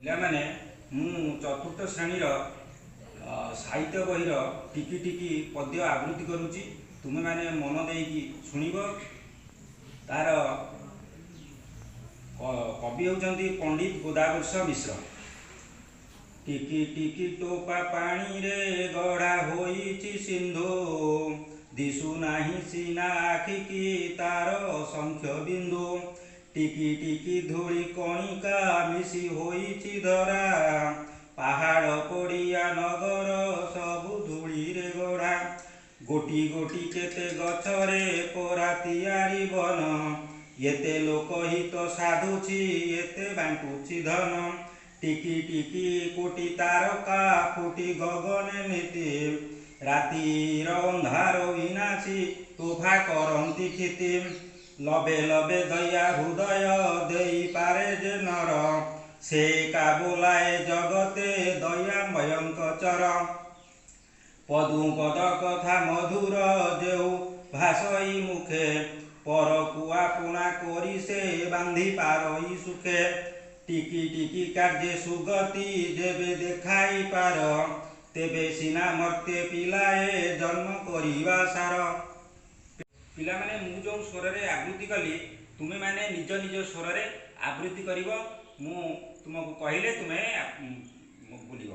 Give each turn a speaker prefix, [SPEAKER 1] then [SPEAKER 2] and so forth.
[SPEAKER 1] ପିଲାମାନେ, ମୁଁ ଚତୁର୍ଥ ଶ୍ରେଣୀର ସାହିତ୍ୟ ବହିର ଟିକି ଟିକି ପଦ୍ୟ ଆବୃତ୍ତି କରୁଛି। ତୁମେମାନେ ମନ ଦେଇକି ଶୁଣିବ। ତାର କବି ହେଉଛନ୍ତି ପଣ୍ଡିତ ଗୋଦାବରୀଶ ମିଶ୍ର। ଟିକି ଟିକି ଟୋପା ପାଣିରେ ଗଢ଼ା ହୋଇଛି ସିନ୍ଧୁ, ଦିଶୁ ନାହିଁ ସିନା ଆଖିକି ତାର ଅସଂଖ୍ୟ ବିନ୍ଦୁ। ଟିକି ଟିକି ଧୂଳି କଣିକା ମିଶି ହୋଇଛି ଧରା, ପାହାଡ଼ ପଡ଼ିଆ ନଗର ସବୁ ଧୂଳିରେ ଗଢ଼ା। ଗୋଟି ଗୋଟି କେତେ ଗଛରେ ପରା ତିଆରି ବନ, ଏତେ ଲୋକ ହିତ ସାଧୁଛି, ଏତେ ବାଣ୍ଟୁଛି ଧନ। ଟିକି ଟିକି କୋଟି ତାରକା ଫୁଟି ଗଗନେ ନିତି, ରାତିର ଅନ୍ଧାର ବିନାଶୀ ତୋଫା କରନ୍ତି କ୍ଷିତି। ଲବେ ଲବେ ଦୟା ହୃଦୟ ଦେଇପାରେ ଯେ ନର, ସେ କା ବୋଲାଏ ଜଗତେ ଦୟାମୟଙ୍କ ଚର। ପଦୁ ପଦ କଥା ମଧୁର ଯେଉଁ ଭାଷଇ ମୁଖେ, ପରକୁ ଆପଣା କରି ସେ ବାନ୍ଧି ପାରଇ ସୁଖେ। ଟିକି ଟିକି କାର୍ଯ୍ୟେ ସୁଗତି ଯେବେ ଦେଖାଇ ପାର, ତେବେ ସିନା ମର୍ତ୍ତ୍ୟେ ପିଲାଏ ଜନ୍ମ କରିବା ସାର। ପିଲାମାନେ, ମୁଁ ଯେଉଁ ସ୍ୱରରେ ଆବୃତ୍ତି କଲି, ତୁମେମାନେ ନିଜ ନିଜ ସ୍ୱରରେ ଆବୃତ୍ତି କରିବ। ମୁଁ ତୁମକୁ କହିଲେ ତୁମେ ବୋଲିବ।